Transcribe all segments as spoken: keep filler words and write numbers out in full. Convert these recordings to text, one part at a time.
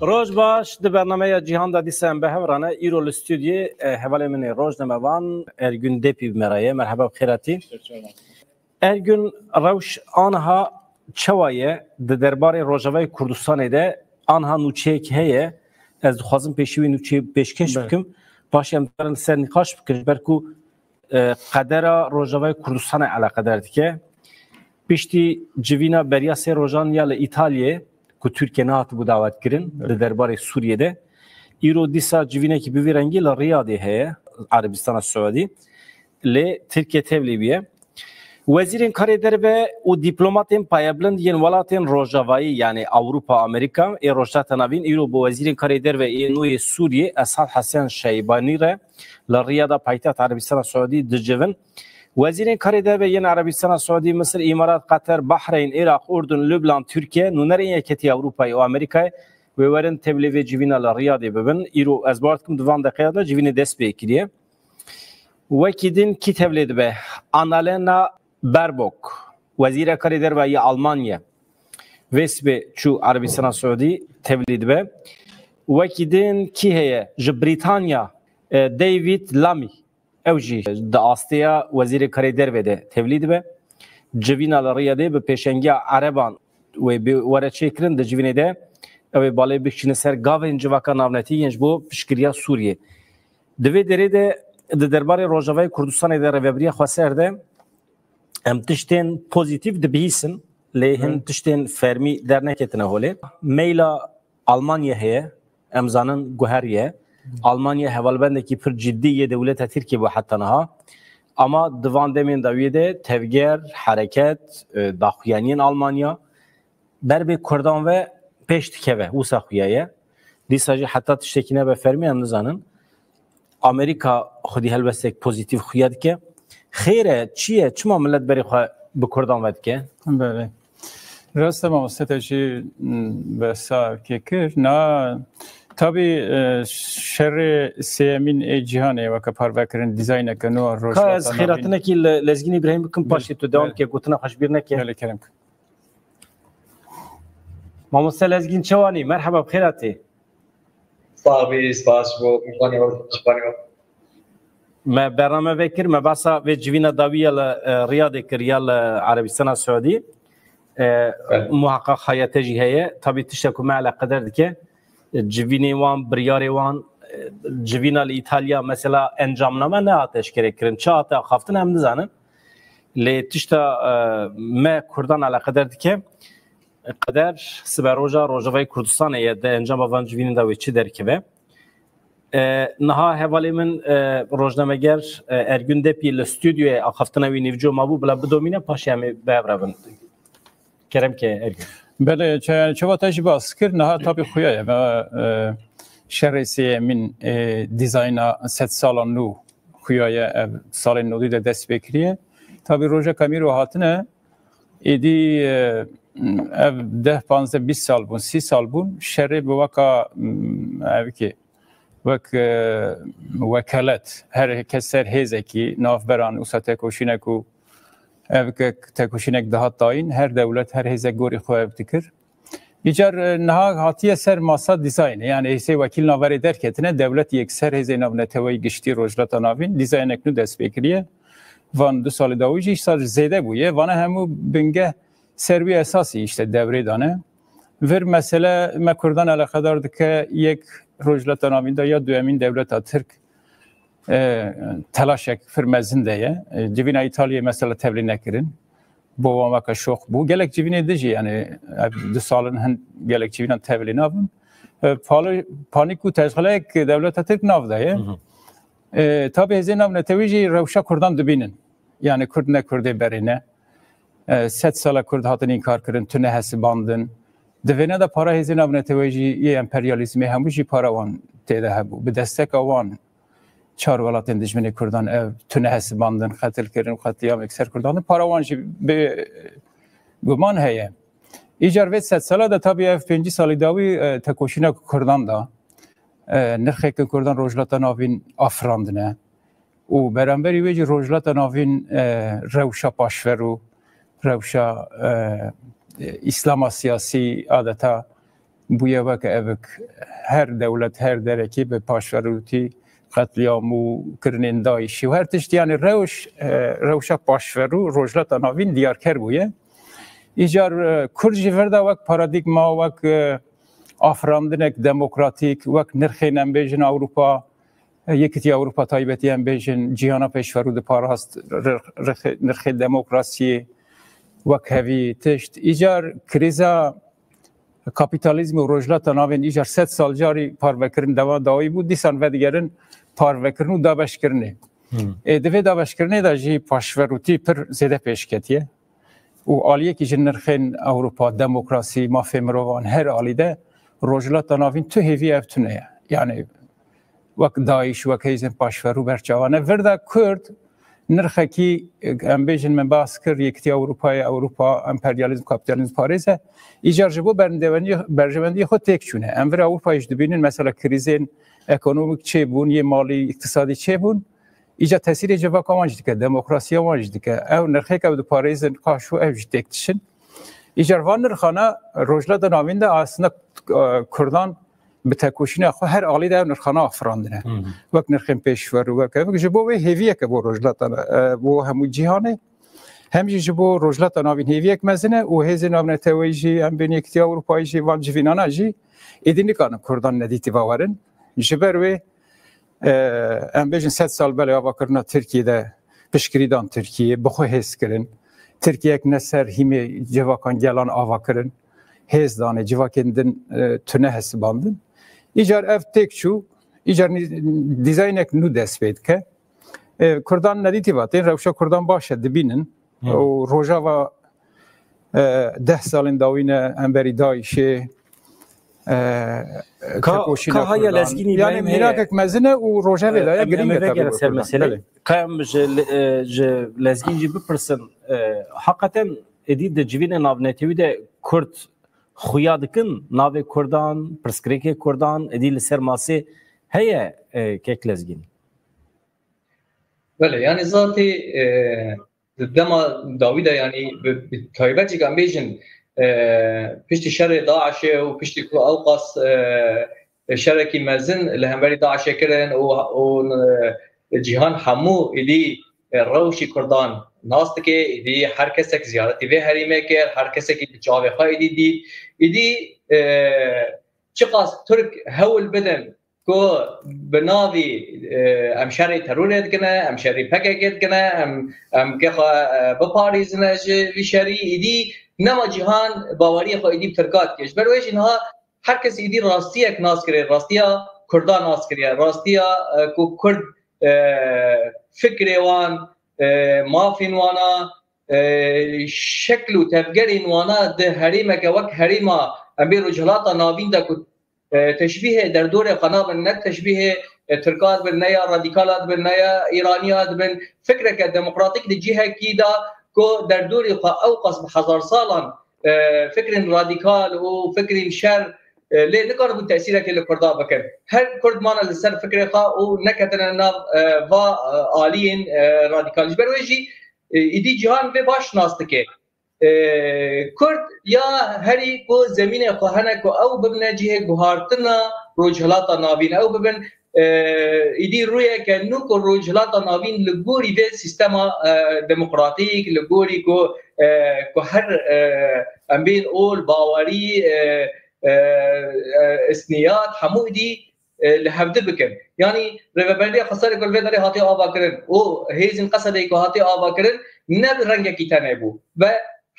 Roj baş, di bernameya Cîhan de dîsa em bi hev re ne. Îro li stûdyê, e, hevalê min ê rojnamevan Ergün Depî bi me re ye. Merheba, bi xêr hatî. Ergün, rewş aniha çawa ye di derbarê Rojavayê Kurdistanê de? Aniha nûçeyek heye. Ez dixwazim pêşî wî nûçeyê pêşkêş Belê. bikim. Paşê em dikarin li ser nîqaş bikin, ji ber ku, e, qedera Rojavayê Kurdistanê eleqedar dike. Piştî civîna beriya sê rojan ya li Îtalyê, ku Tirkiye nehatibû dawetkirin, Belê. di derbarê Sûriyê de. Îro dîsa civînekî bi vî rengî li Riyadê heye, Erebistana Siûdî. Lê Tirkiye tevlî bûye. Wezîrên Karê Derve û dîplomatên payebilind yên welatên Rojavayî, yanî Ewropa, Amerîka, ê Rojhilata Navîn, îro bi Wezîrên Karê Derve ê nû yê Sûriyê, Esad Hesen Şeybanî re li Riyada paytexta Erebistana Siûdî dicivin. Wezîrên Karê Derve yên Erebistana Siûdî, Misir, Îmarat, Qeter, Bahreyn, Iraq, Urdun, Lubnan, Tirkiye, nûnerên Yekîtiya Ewropayê û Amerîkayê wê werin tevlî vê civîna li Riyadê bibin. Îro ez bawer dikim di van deqeya de civînê dest pê kiriye. Wekî din kî tevlî dibe? Annalena Baerbock, Wezîra Karê Derve ya Almanya, vê sibê çû Erebistana Siûdî, tevlî dibe. Wekî din kî heye? Ji Brîtanya, e, David Lammy, ew jî di astêya Wezîrê Karê Derve de tevlî dibe. Civîna li Riyadê bi pêşengiya Ereban wê bi were çêkirin, di civînê de ew ê balê bikişîne ser gavên civaka navnetî yên ji bo piştgiriya Sûriyê. Di vê derê de di derbarê Rojavayê Kurdistanê de rêvebiriya xweser de em tiştên pozîtîf dibihîsin, lê hin Evet. tiştên fermî derneketine holê. Meyla Almanya heye, em zanin guheriye. Almanya hevalbendekî pir cidî yê dewleta Tirkiye bû heta niha. Ama di van demên dawiyê de tevger, hereket, e, daxuyaniyên Almanya ber bi Kurdan ve pêş dikeve, wisa xuya ye. Dîsa jî heta tiştekî nebe fermî em nizanin. Amerîka xwedî helbestek pozîtîf xuya dike. Xêr e, çi ye, çima milet berê xwe bi Kurdan ve dike? Belê. Rast e, mamoste, te jî, m, behsa kê kir. Na, tabî, e, şerê sêyemîn ê cîhanê weke parvekirin dîzayneke nû a Ka ez Rojhilata Navîn. xêratinekî li Lezgîn Îbrahîm bikim, Belê, paşê tu dewam belê. ke, gotina xwe ji bîr neke. Belê, kerem kir. Mamoste Lezgîn Çewanî, merheba, bi xêr hatî. Sax bî, spas bo mêvanê we, şivanê we. Me bername vekir, me behsa vê civîna dawî ya li, e, Riyadê kir, ya li Erebistana Siûdî. E, Evet. Muheqeq haya te jî heye. Tabî tiştek ku me eleqeder dike, e, civînê wan, biryarê wan, e, civîna li Îtalya, mesela encamname nehate eşkerekirin. Çi hate axaftin em nizanin. Lê tişta, e, me Kurdan eleqeder dike, qeder siberoja Rojavayê Kurdistanê ye, di encama van civînên de wê çi derkeve. E, niha hevalê min, e, rojnameger, e, Ergün Depî li stûdyoyê axaftina wî nîvco mabû, bila bidomîne, paşê em ê bi hev re bin. Kerem ke Ergün. Belê, çe-, çawa te jî bas kir, niha tabî xuya ye. Me, e, şerê sêyemîn, e, dîzayna sed sala nû xuya ye, ev salên nodî de dest pê kiriye. Tabî rojeka mîro hatine, êdî, e, ev deh, panzdeh, bîst sal bûn, sî sal bûn, şerê bi weka, m, ev ki, wek, e, wekalet, her kes ser hêzekî, navberan, wisa tekoşînek û ev ke tekoşînek dihat dayîn, her dewlet, her hêzek gorî xwe ev dikir. Îcar, e, niha hatiye ser masa dîzaynê, yani hêzê wekîl navberê derketine, dewlet yekser hêzê navneteweyî giştî Rojhilata Navîn dîzaynek nû dest pê kiriye. Van du salê dawî jî îsal zêde bûye. Vana hemû bingeh ser wî esasî îşte devrê dane. Vir mesele me Kurdan eleqedar dike yek Rojhilata Navîn de ya duyemîn dewleta Tirk, e, telaşek pir mezin de ye. E, civîna Îtalyayê mesela tevlî nekirin. Bo wan weke şoq bû. Gelek civînê dijî, yani, ev du sal in hin gelek civînan tevlî nabin. E, pali-, panîk û tecxileyek dewleta Tirk nav de ye. Hı hı. E, tabî hêzên navnetewî jî rewşa Kurdan dibînin. Yani Kurd ne Kurdê berê ne. E, sed sala Kurd hatin înkar kirin, tune hesibandin. Di vêne de para hêzên navneteweyî jî yê emperyalîzmê hemû jî para wan tê de hebû. Bi desteka wan çar welatên dijminê Kurdan ev tune hesibandin, qetil kirin, qetlîyamek ser Kurdan din. Para wan jî bi guman heye. Îcar vê sed sala de tabî ev pêncî salî dawî, e, tekoşîna Kurdan da, e, nirxêkin Kurdan Rojhilata Navîn afirandine. Û beramberî wê jî Rojhilata Navîn, e, rewşa paşver û rewşa, e, e, Îslama siyasî adeta bûye weke evik her dewlet, her derekê bi paşverûtî qetlîam û kirinên DAIŞî û her tiştî, yanî rewş, e, rewşa paşverû Rojhilata Navîn diyarker bûye. Îcar, e, Kurd jî vir de wek paradîgma, wek, e, afirandinek demokratîk, wek nirxên, em bêjin, Ewropa, e, Yekîtiya Ewropa taybetî, em bêjin, cîhana pêşverû diparast, rix-, rixê-, nirxê demokrasiyê, wekhevî tişt. Îcar krîza kapîtalîzmê û Rojhilata Navîn îcar sed sal carî parvekirin dewa dawî bû, dîsan vedigerin parvekirin û dabeşkirinê. Hmm. Ê, di vê dabeşkirinê de jî paşverûtî pir zêde pêş ketiye. Û aliyekî ji nirxên Ewropa, demokrasî, mafê mirovan her alî de Rojhilata Navîn tu hêvî ev tune ye. Yanî wek DAIŞ, wek hêzên paşverû berçavan e. Vir de Kurd nirxekî, em bêjin, min bas kir, Yekîtiya Ewropayê, Ewropa emperyalîzm, kapîtalîzm parêz e. Îcar ji bo berndewendî-, berjewendiyê xwe têk çûne. Em vir Ewropayê jî dibînin, mesela krîzên ekonomîk çêbûn, yê malî, îktisadî çêbûn. Îcar tesîrê civaka wan jî dike, demokrasiya wan jî dike. Ew nirxêk ew diparêzin, qaşo ew jî têk dişin. Îcar van nirxana Rojhilata Navîn de aslında, e, Kurdan bi tekoşîna xwe her alî de ev nirxana afirandine. Hı hı. Wek nirxên pêşverû, wek ev. Ji bo wê hêviyeke bo Rojhilata, e, bo hemû cîhanê. Hem jî ji bo Rojhilata Navîn hêviyek mezin e û hêzên navneteweyî jî, em bên Yekîtiya Ewropayê jî, van civînana jî êdî nikarin Kurdan nedîtî ve werin. Ji ber wê, e, em bêjin sed sal belê avakirina Tirkiyê de piştgirî dan Tirkiyê, bi xwe hêz kirin. Tirkiyeyek ne ser hîmê civakan gelan ava kirin. Hêz danê, civakên din, e, tune hesibandin. Îcar ev têk çû, îcar nî-, dîzaynek nû dest pê dike. E, Kurdan nedîtî ve tên, rewşa Kurdan baş e, dibînin. Hı. Û rojava, e, deh salên dawî ne, em berî DAIŞê, e, Ka, tekoşîna ka haya Kurdan. Lezgînî Yani Îbrahîm heye. Mîrakek mezin e û rojevê de ye, Em, girîng em e vegere tabii ser Kurdan. Meselê. Belê. Ka em ji, e, ji Lezgîn jî bipirsin, e, heqeten êdî di civînê navnetewî de Kurd xuya dikin, navê Kurdan, pirsgirêkê Kurdan, êdî li ser masê heye, e, kek Lezgîn? Belê, yani zatî, e, di dema dawî de, yani bi, bi taybet jî em bêjin, e, piştî şerê DAIŞê û piştî ku ew qas, e, şerekî mezin li hemberî DAIŞê kirin û, û, e, cîhan hemû êdî, e, rewşî Kurdan nas dike, êdî her kesek ziyaretî vê herêmê kir, her kesekî bi çavê xwe êdî dît. Êdî, e, çiqas Tirk hewl bidin ku bi navî, e, em şerê terorê dikine, em şerê P K K dikine, em, em kê xwe, e, biparêzine ji vî şerî, êdî nema cîhan baweriyê xwe êdî bi Tirka dike. Ji ber wê jî niha her kes êdî rastiyek nas kiriye, rastiya Kurda nas kiriye, rastiya, e, ku Kurd, e, fikrê wan, e, mafên wana, e, şekl û tevgerên wana di herêmeke wek herêma em bê Rojhilata Navîn de ku, e, teşbîhê derdorê xwe nabin, ne teşbîhê, e, Tirka dibin, ne ya radîkala dibin, ne ya Îraniya dibin. Fikreke demokratîk di cihekî de ku derdorê xwe ew qas bi hezar salan, e, fikrên radîkal û fikrên şer, e, lê nikaribûn tesîrekê li Kurda bikin. Her Kurd mane li ser fikrê xwe û neketine nav, e, va, e, aliyên, e, radîkal. Ji ber wê jî, e, êdî cîhan vê baş nas dike. E, Kurd ya herî ku zemînê xwe hene ku ew bibine cihê guhartina Rojhilata Navîn, ew bibin, e, êdî rûyeke nû ku Rojhilata Navîn li gorî vê sîstema, e, demokratîk, li gorî ku, e, ku her, e, em bên ol, bawerî, e, e, e, isniyat, hemû êdî, e, li hevdi bikin. Yanî Rêveberiya Xweserê ku li vê derê hatiye avakirin û hêzên Qesedê ku hatiye avakirin, ne bi rengekî tenê bû. Ve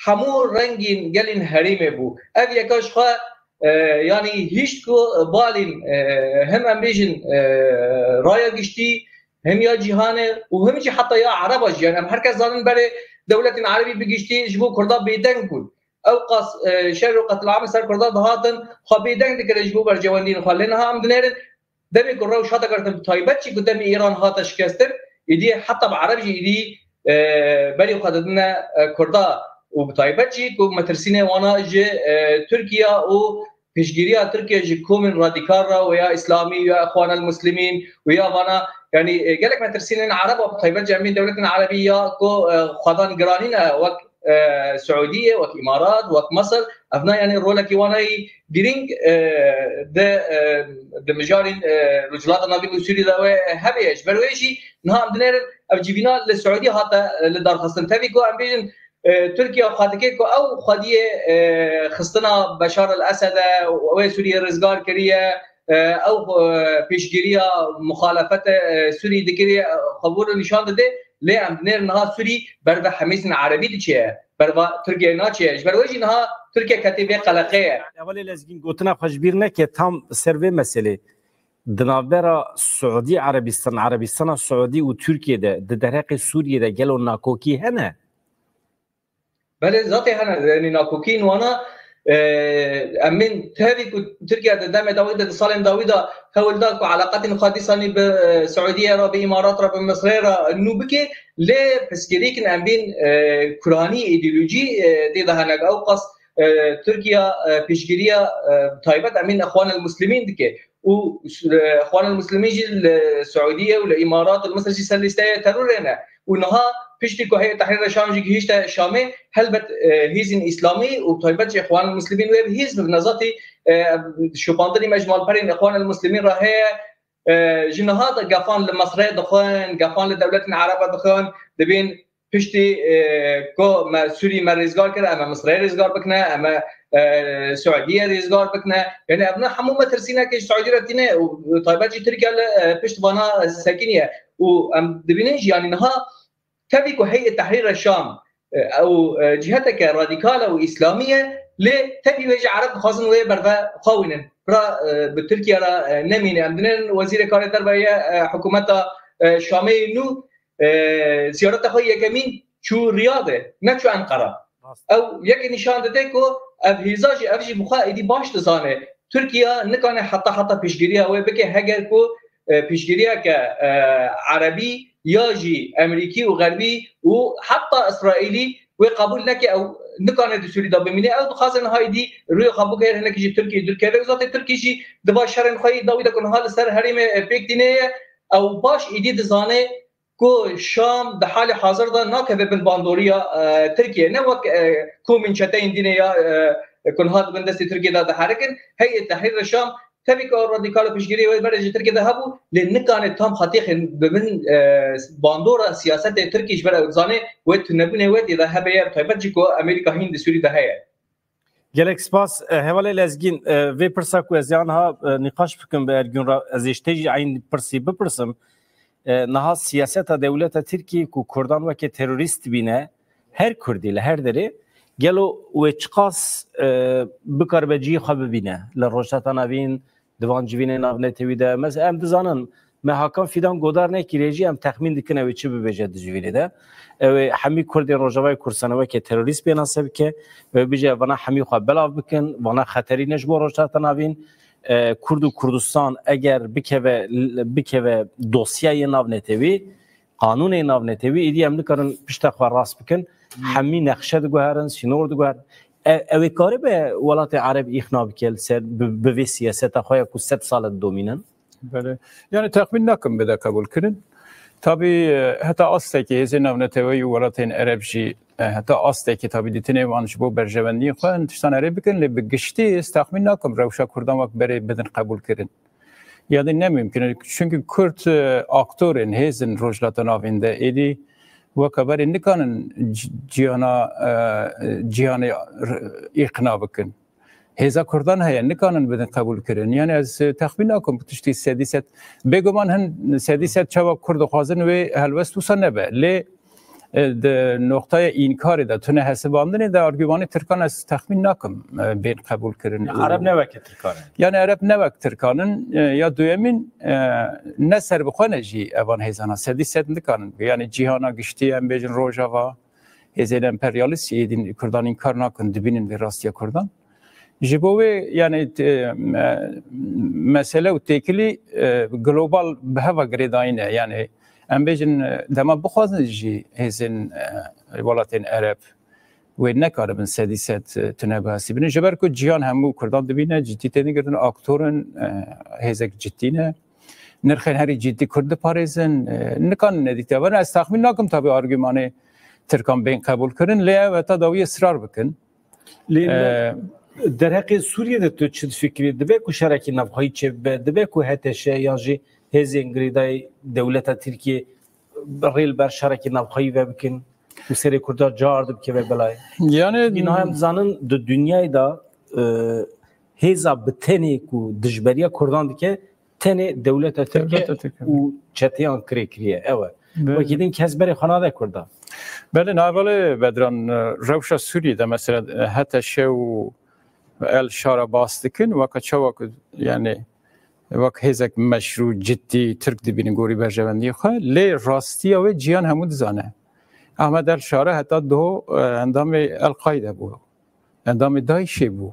hemû rengên gelên herêmê bû. Ev yeka ji xwe, e, yanî hişt ku balên, e, hem em bêjin, e, raya giştî, hem ya cîhanê û hem jî heta ya Ereba jî. Yanî em her kes zanin berê dewletên Erebî bi giştî ji bo Kurda bêdeng bûn. Ew qas, e, şer û qetilamê ser Kurda dihatin, xwe bêdeng dikirin ji bo berjewendiyên xwe. Lê niha em dinêrin, demê ku rewş hate girtin, bi taybet jî ku demê Îran hate şikestin, êdî heta bi Ereb jî êdî, e, berî xwe didine, e, Kurda û bi taybet jî ku metirsînê wana ji, e, Tirkiye û piştgiriya Tirkiye ji komên radîkal re û ya Îslamî ya Îxwan el Muslimîn û ya vana, yanî, e, gelek metirsînên Ereba bi taybet jî em bên dewletên Erebî ya ku, e, xwedan giranî ne wek e, Siûdî ye, wek Îmarat, wek Misir, evna, yanî, rolekî wan heyî girîng, e, di, e, di mijarên, e, Rojhilata Navîn û Sûrî de wê hebe ye. Ji ber wê jî niha em dinêrin ev civîna li Siûdî hate, e, li dar xistin. Tevî ku em bêjin, e, Tirkiye xwe dike ku ew xwediyê, e, xistina Beşar el-Esed e, wê Sûriyê rizgar kiriye, e, ew, e, pêşgiriya muxalefete, e, Sûrî dikiriye, e, xwe bo nîşan dide, lê em dinêrin niha Sûrî ber ve hemîstin erebî diçe, ber ve Tirkiye naçe. Ji ber wê jî niha Tirkiye ketê vê qeleqê ye. Hevalê Lezgîn, gotina xwe ji bîr neke, tam ser vê meselê. Di navbera Siûdî Erebistan, Erebistana Siûdî û Tirkiye de, di derheqê Sûriyê de gelo nakokî hene? Belê, zatê hene, yanî nakokiyên wana, e, em bên tevî ku Tirkiye di demê dawî de, di salên dawî de hewl da ku eleqatên xwe dîsanî bi, e, Siûdiye re, bi Îmarat re, bi Misrê re nû bike, lê pirsgirêkin em bên, e, kuranî îdeolojî, e, tê de hene. Ew qas, e, Tirkiye, e, piştgiriya, e, taybet em bên Exwan el Muslimîn dike. Û, e, Exwan el Muslimîn jî li Siûdiye û li Îmarat û li Misir jî ser lîsteya terorê ne. Û niha piştî ku Heyet Tehrîr Şam jî gihîşte Şamê, helbet, e, hêzên Îslamî û taybet jî Exwan el Muslimîn wê bi hêz bibin. Zatî, e, şopandinê me ji malperên Exwan el Muslimîn re heye. E, ji niha de gefan li Misrê dixwin, gefan li dewletên Ereba dixwin, dibên piştî, e, ku me Sûrî me rêzgar kir, em ê Misrê rêzgar bikine, em ê, e, Siûdiyê rêzgar bikine. Yanî ev ne hemû metirsînekê ji Siûdî re tîne û taybet jî Tirkiye li, e, pişt vana sekiniye. Û em dibînin jî, yanî niha tevî ku Heyet Tehrîr Şam, e, ew, e, ciheteke radîkal e û îslamî ye, lê tevî wê jî Ereb dixwazin wê berve xwe wînin. Ra, e, bi Tirkiye re, e, nemîne. Em dinêrin Wezîrê Karê Derve ye, e, hikûmeta, e, Şamê nû, e, ziyareta xwe yekemîn çû Riyadê, ne çû Enqera. Rast. Ew yekê nîşan dide ku ev hêza jî, ev jî bi xwe êdî baş dizane. Tirkiye nikane heta heta piştgiriya wê bike, heger ku, e, piştgiriyeke, e, erebî ya jî emerîkî û xerbî û heta îsraîlî wê qebûl neke, ew nikane di Sûrî de bimîne. Ew dixwaze niha êdî rûyê xwe bigihêre hinekî ji Tirkiyê dûr keve. Zatê Tirkî jî di va şerên xwe yî dawî de ku niha li ser herêmê, e, pêk tîne ye, ew baş êdî dizane ku Şam di halê hazir de nakeve bin bandoriya, e, Tirkiye. Ne wek, e, komên çeteyên dînê ya, e, ku niha di bin destê Tirkiye de diherikin. Heyet Tehrîr Şam tevî ku radîkal û piştgiriyê wê berê ji Tirkiye de hebû, lê nikane tam xetîxin bibin, e, bandora siyasetê Tirkî, ji ber ew dizane wê tunebûnê wê tê de hebe ye, taybet jî ku Amerîka hîn di Sûrî de heye. Gelek spas. E, Hevalê Lezgîn, e, vê pirsa ku ez ê anha, e, nîqaş bikim bi Ergûn re, ez ê ji te jî eyn pirsî bipirsim. E, niha siyaseta dewleta Tirkiyê ku Kurdan weke terorîst dibîne, her Kurdî li her derê, gelo wê çiqas, e, bikaribe cihê xwe bibîne li Rojhilata Navîn, di van civînên navnetewî de? Mes-, em dizanin, me Hakan Fîdan godar nekiriye jî, em texmîn dikin ew ê çi bibêje di civînê de. Ew ê hemî Kurdên Rojavayê Kurdistanê weke terorîst pênase bike, ew ê bêje, vana hemî xwe belav bikin, vana xeterî ne ji bo Rojhilata Navîn. E, Kurd û Kurdistan eger bikeve, bikeve dosyayê navnetewî, qanûnê navnetewî, êdî em nikarin pişta xwe rast bikin. Hmm. Hemî nexşe diguherin, sînor diguherin. E, ew ê karibe welatê Ereb îxna bike li ser bi, bi vê siyaseta xwe ya ku sed sal e didomînin? Belê. Yani texmîn nakim bide qebûl kirin. Tabî, e, heta astekî hêzên navneteweyî û welatên Ereb jî, e, heta astekî tabî dîtinê wan ji bo berjewendiyên xwe tiştan erê bikin, lê bi giştî ez texmîn nakim rewşa Kurdan wek berê bidin qebûl kirin. Yani ne mümkün. Çünkü Kurd, e, aktorên hêzin Rojhilata Navîn de êdî weke berê nikanin ci-, cîhana, e, cîhanê r-, îqna bikin. Hêza Kurdan heye, nikanin bidin qebûl kirin. Yani ez, e, texmîn nakim bi tiştî sedî sed. Bêguman hin sedî sed çawa Kurd dixwazin wê helwest wisa nebe. Lê, e, di noqtaya înkarê de, tune hesibandinê de argümanê Tirkan ez texmîn nakim, e, bên qebûl kirin. Ya, û Ereb ne weke Tirkan in. Yani Ereb ne wek Tirkan in, e, ya duyemîn, e, ne ser bi xwe ne jî evan hêzana sedî sed nikanin. Yani cîhana giştî, em bêjin Rojava, hêzên emperyalîst jî êdî Kurdan înkar nakin, dibînin vê rastiya Kurdan. Ji bo wê, yani, te-, me-, mesele û têkilî, e, global bi heva girêdayî ne. Yani, em bêjin, e, dema bixwazin jî hêzên, e, welatên Ereb wê nekaribin sedî sed, e, tune bihesibînin. Ji ber ku cîhan hemû Kurdan dibîne, cidî têne girtin, aktor in, e, hêzek cidî ne. Nirxên herî cidî Kurd diparêzin, e, nikanin nedîte. Were ez texmîn nakim tabî argümanê Tirkan bên qebûl kirin, lê ew heta dawiyê israr bikin. Lê derheqê Sûriyê de tu çi difikirî? Dibe ku şerekî navxweyî çêbibe, dibe ku H T Ş yan jî hêzên girêdayî dewleta Tirkiyê rê li ber şerekî navxweyî vebikin û serê Kurda car dibike ve belayê. Yani Bîna em dizanin di dinyayê de e, hêza bi tenê ku dijberiya Kurdan dike tenê dewleta Tirkiye û çeteyan kirê kiriye. Ew e. Wekî din kes berê xwe nade Kurda. Belê, navalê Bedran, e, rewşa Sûriyê de mesela, e, H T Ş û El Şara bas dikin, weka çawa ku, yani, wek hêzek meşrû, ciddî, Tirk dibînin gorî berjewendiyê xwe, lê rastiya wê ciyan hemû dizane. Ahmed El Şara heta doho, e, endamê El Qaîde bû. Endamê DAIŞê bû.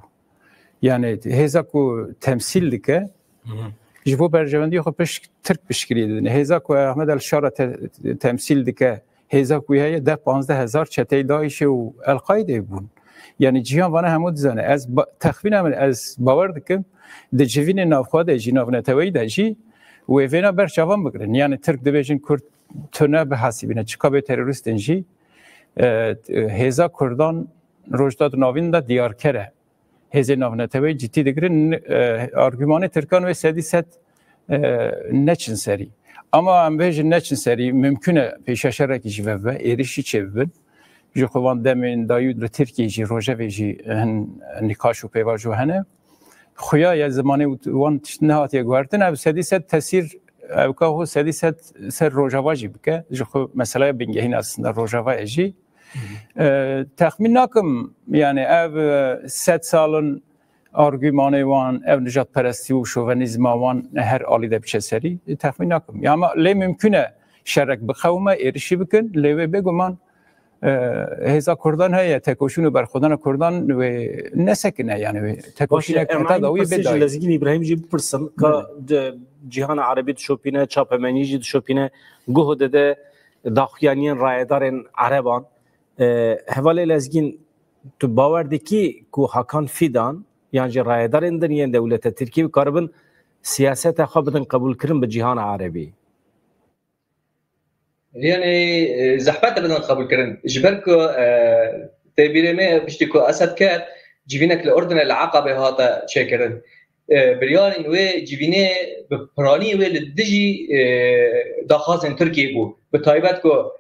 Yani hêza ku temsîl dike, ji bo berjewendiyê xwe pişt, Tirk piştgiriyê didin. Hêza ku Ahmed El Şara te, temsîl dike, hêza ku heye deh panzdeh hezar çeteyê DAIŞê û El Qaîdeyê bûn. Yani ciyan vana hemû dizane. Ez ba, texmîna min, ez bawer dikim, di civînê navxwe de jî, navneteweyî de jî wê vêna ber çavan bigirin. Yani Tirk dibêjin Kurd tune bihesibîne, çika bê terorîstên jî, e, hêza Kurdan Rojda di navîn de diyarker e. Hêzên navneteweyî cidî digirin, e, argümanê Tirkan wê sedî sed, e, neçin serî. Ama em bêjin neçin serî, mimkun e pêşeşerekî jî vebe, êrişî çêbibin. Ji xwe van demên dayû li Tirkiyê jî, rojevê jî hin nîqaş û pêvajo hene. Xuya ya zimanê û wan tişt nehatiye guhertin, ev sedî sed tesîr, ew ka ho sedî sed ser rojava jî bike. Ji xwe meselaya bingehîn aslında rojava ye jî. E, texmîn nakim, yani ev, e, sed salin argümanê wan, ev nijadperestî û şovenîzma wan her alî de biçe serî, e, texmîn nakim. Ya ama lê mimkun e şerek biqewime, êrişî bikin, lê wê bêguman, e, hêza Kurdan heye, tekoşîn û berxwedana Kurdan wê nesekine, yani wê tekoşînek heta dawî bê dayî. Lezgîn Îbrahîm jî bipirsin, ka cîhana erebî dişopîne, çapemenî jî dişopîne, guh dide daxuyaniyên rayedarên ereban. E, hevalê Lezgîn, tu bawer dikî ku Hakan Fidan yan jî rayedarên din yên dewleta Tirkiyê bikaribin siyaseta xwe bidin qebûlkirin bi cîhana erebî? Yani, e, zehmet dibidin qebûlkirin. Ji ber ku, e, tê bîrê me piştî ku Esed ket, civînek li Urdunê li Eqabê hate çêkirin. E, biryarên wê civînê bi piranî wê li dijî, e, daxwazên Tirkiyê bû. Bi taybet ku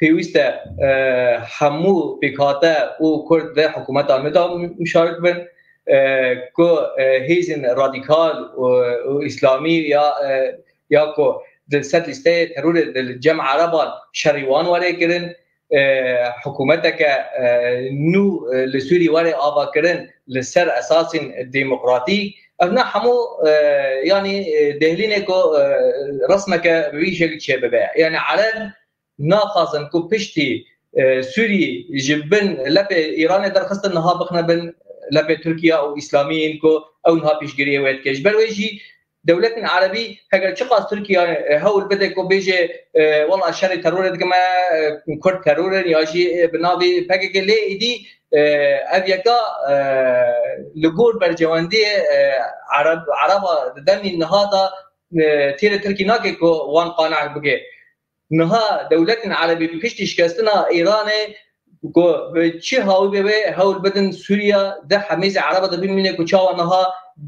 pêwîst e, e, hemû pêkhate û Kurd di hikûmeta nû de muşarik bin, e, ku, e, hêzên radîkal û, û îslamî ya, e, ya ku di ser lîsteyê terorê di cem ereban şerî wan were kirin, e, hikûmeteke, e, nû, e, li Sûrî were avakirin li ser esasên demokratîk. Evna hemû, e, yanî, e, dehlînê ku, e, resmeke bi vî şeklî çêbibe. Yani ereb naxwazin ku piştî, e, Sûrî ji bin lepê Îranê derxistin, niha bixine bin lepê Tirkiye û Îslamiyên ku ew niha piştgiriyê wê dike. Ji ber wê jî dewletên erebî heger çiqas Tirkiye, e, hewl bide ku bêje, e, wela şerê terorê dikime, e, Kurd teror in ya jî, e, bi navê P K K, lê êdî, e, ev yeka, e, li gor berjewendiyê, e, ereb, ereba di demî niha de, e, têrê Tirkî nake ku wan qaneh bike. Niha dewletên erebî piştî şikestina Îranê ku bi çi hawî be wê hewl bidin Sûriya di hemêzê ereba de bimîne ku çawa niha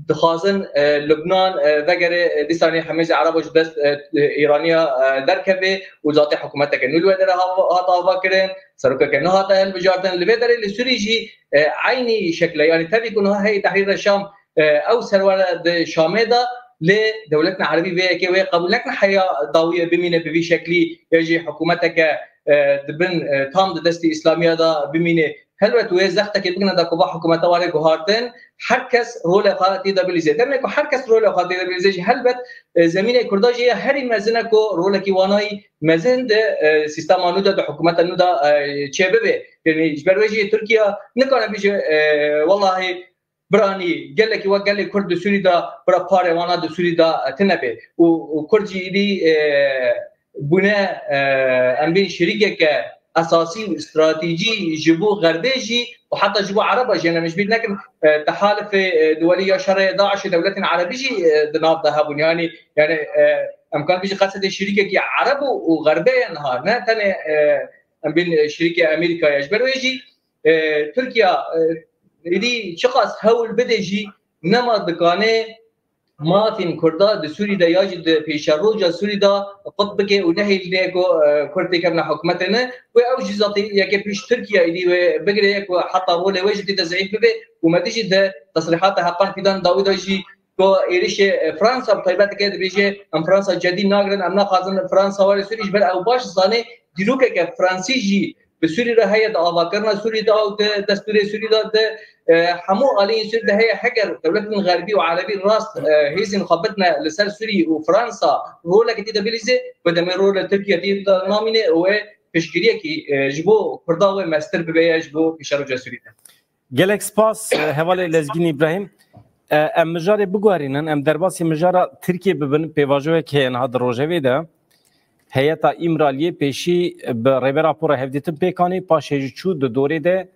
dixwazin, e, Lubnan, e, vegere, e, dîsanî hemêzê ereba ji dest, e, Îraniya, e, derkeve û zatê hikûmeteke nû li wê derê hava, hat avakirin, serokeke nihate hilbijartin. Li vê derê li Sûrî jî, e, eynî şekle, yanî tevî ku niha heyî Tehrîra Şam, e, ew serwere di Şamê de, lê dewletên erebî vê yekê wê qebûl nekin heya dawiyê bimîne bi vî şeklî ya jî hikûmeteke, e, di bin, e, tam di destê Îslamiya de bimîne. Helbet wê zextekê bigine da ku va hikûmeta were guhartin, her kes rolê xwe tê de bilîze. Demê ku her kes rolê xwe tê de bilîze jî helbet, e, zemînê Kurda jî ya herî mezin e ku rolekî wanayî mezin di, e, sîstema nû de, di hikûmeta nû de, e, çêbibe. Yani ji ber wê jî Tirkiye nikare bêje, e, welahî biranî gelekî wek gelê Kurd di Sûrî de bira parê wana di Sûrî de, e, tune be. Û, û Kurd jî êdî, e, bûne, e, em bên şirîkeke esasî û stratejî ji bo Xerbê jî û heta ji bo Ereba jî, em ji bîr nekin, e, tehalifê, e, duwelî ya şerê DAIŞê dewletên Erebî jî, e, di nav de hebûn. Yanî, yanî, e, em kan bijî qesedê şirîkekî Ereb û, û Xerbê ye niha, ne tenê, e, em bên şirîkê Amerîkayê. Ji ber wê jî e, Tirkiye e, êdî çiqas hewl bide jî nema dikane mafên Kurda di Sûrî de ya jî di pêşeroja Sûrî de qut bike û nehêlîne ku e, Kurd têkevine hikûmetê ne. Wê ew jî zatî yeke pêş Tirkiye êdî wê bigire ku heta rolê wê jî tê de zeîf bibe û me dî jî di tesrîhata Heqan Fîdan dawî de jî ku êrişê e, Fransa bi taybet dike dibêje em Fransa cedî nagirin, em naxwazin Fransa were Sûrî ji ber ew baş zane dîrokeke Fransî jî bi Sûrî re heye, di avakirina Sûrî de û di destûrê Sûrî de, di e, hemû aliyên Sûrî de heye. Heger dewletên Xerbî û Erebî rast e, hêzên xwe bidine li ser Sûrî û Fransa roleke tê de bilîze, bi demê rol li Tirkiye tê de namîne û wê piştgiriyekî e, ji bo Kurda wê mestir bibe ye ji bo pêşeroja Sûrî de. Gelek spas, e, hevalê Lezgîn Îbrahîm. E, em mijarê biguherînin, em derbasî mijara Tirkiyê bibin, pêvajoyek heye niha di rojevê de. Heyeta Îmraliyê pêşî bi Rêber Apo re hevdîtin pêk anî, paşê jî çû di dorê de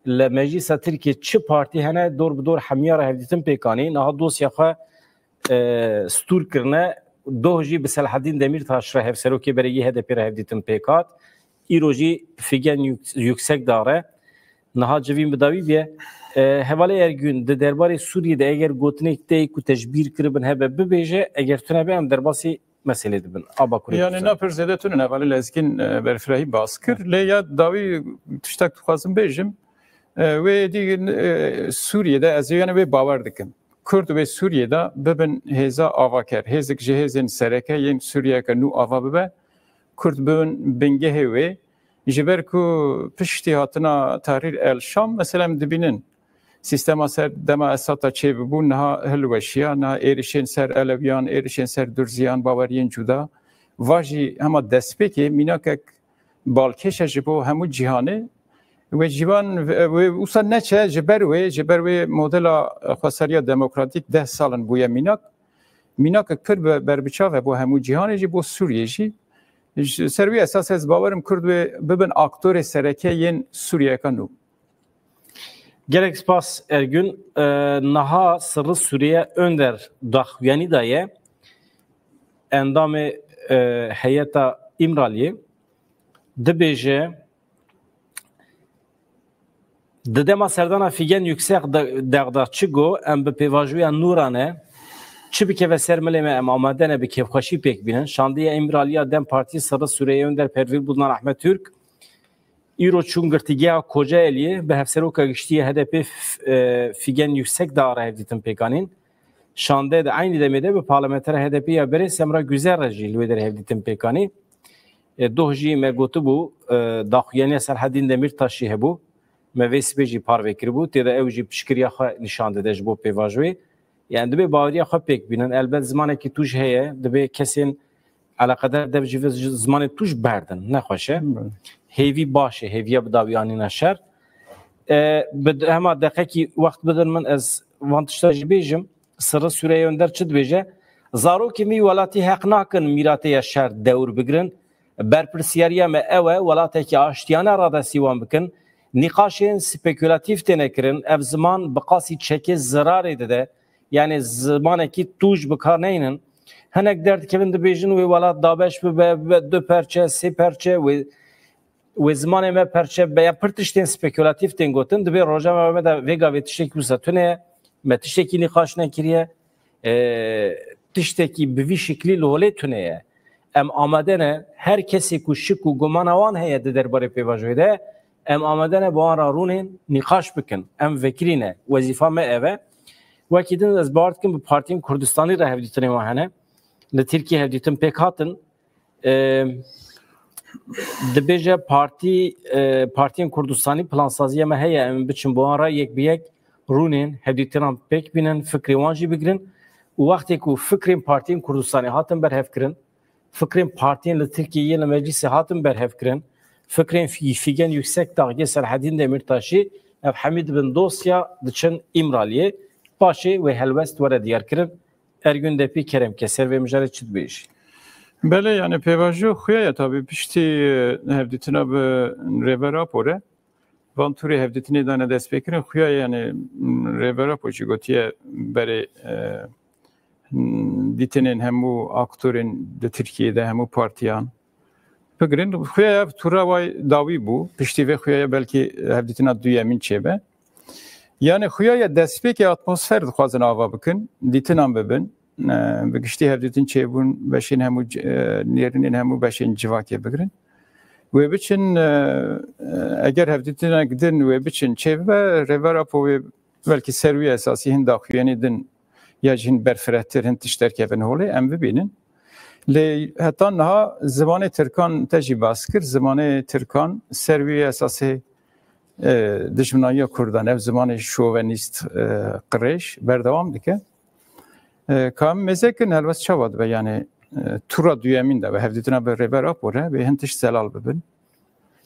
li Meclîsa Tirkiyê çi partî hene dor bi dor hemiya re hevdîtin pêk anî. Niha dosya xwe e, stûr kirine. Doh jî bi Selahedîn Demîrtaş re hevserokê berê yê H D P re hevdîtin pêk hat. Îro jî Figen Yük-, Yüksekdağ re. Niha civîn bi dawî bûye. E, Hevalê Ergün, di derbarê Sûriyê de eger gotinek te yê ku te ji bîr kiribin hebe bibêje, eger tune be em derbasî meselê dibin. A Bakurê Yani Kurdistanê. Na pir zêde tune hevalê Lezgîn e, berfirehî bas kir. Lê ya dawî tiştek dixwazim bêjim. E, wê dî e, Sûriyê de ez ê yani wê bawer dikim. Kurd wê Sûriyê de bibin hêza avaker. Hêzik ji hêzên sereke yên Sûriyeke nû ava bibe. Kurd bibin bingehê wê. Ji ber ku piştî hatina Tahrir el Şam, mesela em dibînin sîstema ser dema Esada çêbibû, niha hilweşiya, niha êrişên ser Elewiyan, êrişên ser Durziyan, baweriyên cuda. Va jî hema destpêkê mînakek balkêş e ji bo hemû cîhanê. Wê ciwan, wê wisa neçe ji ber wê, ji ber wê modela xweseriya demokratîk deh sal in bûye mînak. Mînakek pir bi-, berbiçav e bo hemû cîhanê jî, bo Sûriyê jî. Ji ser wî esas ez bawerim Kurd wê bibin aktorê sereke yên Sûriyeka nû. Gelek spas Ergün. E, niha Sirri Sûriye Önder daxuyanî daye. Endamê e, heyeta Îmraliyê dibêje, di dema serdana Figen Yüksek de-, Dağ de çi got, em bi pêvajoya nû re ne, çi bikeve ser milê me, em amade ne bi kêfxweşî pêk bînin. Şandeya Îmraliya DEM Partî Sirri Sûriye Önder Pervîn Buldan Ahmet Türk, îro çûn girtîgeha Kocaeliyê bi hevseroka giştî yê H D P f-, e, Figen Yüksekdağ re hevdîtin pêk anîn. Şande di eynî demê de bi parlamenter H D P ya berê Semra Güzel re jî li wê derê hevdîtin pêk anî. E, doh jî me gotibû, e, daxuyaniya Selahedîn Demîrtaşî hebû. Me vê sibê jî parve kiribû. Tê de ew jî piştgiriya xwe nîşan dide ji bo pêvajoyê. Yani dibê baweriya xwe pêk bînin. Elbet zimanekî tûj heye. Dibê kesên eleqedar dev ji vê zimanê tûj berdin. Nexweş e. Hêvî baş e. Hêviya bi dawî anîna şer. E, bi d-, hema deqekî wext bidin min ez van tişta jî bêjim. Sirri Sûriye Önder çi dibêje? Zarokên wî welatî heq nakin mîratê ya şer dewr bigirin. Berpirsiyariya me ew e, welatekî aştiyane radestî wan bikin. Nîqaşên spekulatif têne kirin. Ev ziman bi qasî çekê zirarê dide. Yani zimanekî tûj bi kar neynin. Hinek derdikevin dibêjin wê welat dabeş bibe, bibe du perçe, sê perçe, wê, wê zimanê me perçe bibe. Ya pir tiştên spekulatif tên gotin. Dibê rojeva me de vê gavê tiştekî wisa tune ye. Me tiştekî nîqaş nekiriye. E, tiştekî bi vî şiklî li holê tune ye. Em amade ne, her kesê ku şik û gumana wan heye di derbarê pêvajoyê de, em amade ne bi wan re rûnên nîqaş bikin. Em vekirî ne. Wezîfa me ev e. Wekî din ez bawer dikim bi partiyên Kurdistanî re hevdîtinê wan hene. Li Tirkiyê hevdîtin pêk hatin. E, dibêje partî, e, partiyên Kurdistanî plansaziya me heye, em biçin bi wan re yek bi yek rûnên, hevdîtinan pêk bînin, fikrê wan jî bigirin. Û wextê ku fikrên partiyên Kurdistanê hatin berhevkirin, fikrên partiyên li Tirkiyeyê yên li meclîsê hatin berhevkirin, fikrên Fî-, Fîgen Yüksekdağ yê Selahedîn Demîrtaşî, ev hemî dibin dosya, diçin Îmraliyê. Paşê wê helwest were diyarkirin. Ergün Depî, kerem ke, ser vê mijarê çi dibêjî? Belê, yani pêvajo xuya ye tabî piştî, e, hevdîtina bi Rêber Apo re. Van tûrê hevdîtinê dane destpêkirin, xuya ye, yani, m, Rêber Apo jî gotiye berê, e, m, dîtinên hemû aktorên di Tirkiyê de, hemû partiyan, Bigirin, xuya ya tûra way dawî bû. Piştî vê xuya ya belkî hevdîtina duyemîn çêbe. Yani xuya ya destpêkê atmosfer dixwazin ava bikin, dîtinan bibin. E, bi giştî hevdîtin çêbûn, beşên hemû c-, e, nêrînên hemû beşên civakê bigirin. Wê biçin, e, e, eger hevdîtinek din wê biçin çêbibe, Rêber Apo wê belkî ser wî esasî hin daxuyanî din ya jî hin berfirehtir hin tişt derkevin holê, em bibînin. Lê heta niha zimanê Tirkan te jî bas kir, zimanê Tirkan ser wî esasê, e, dijminayiya Kurdan, ev zimanê şovenîst, e, qirêj berdewam dike. E, ka em mêze kin, helbet çawa dibe, yani, e, tûra duyemîn de be, hevdîtina bi Rêber Apo re, wê hin tişt zelal bibin.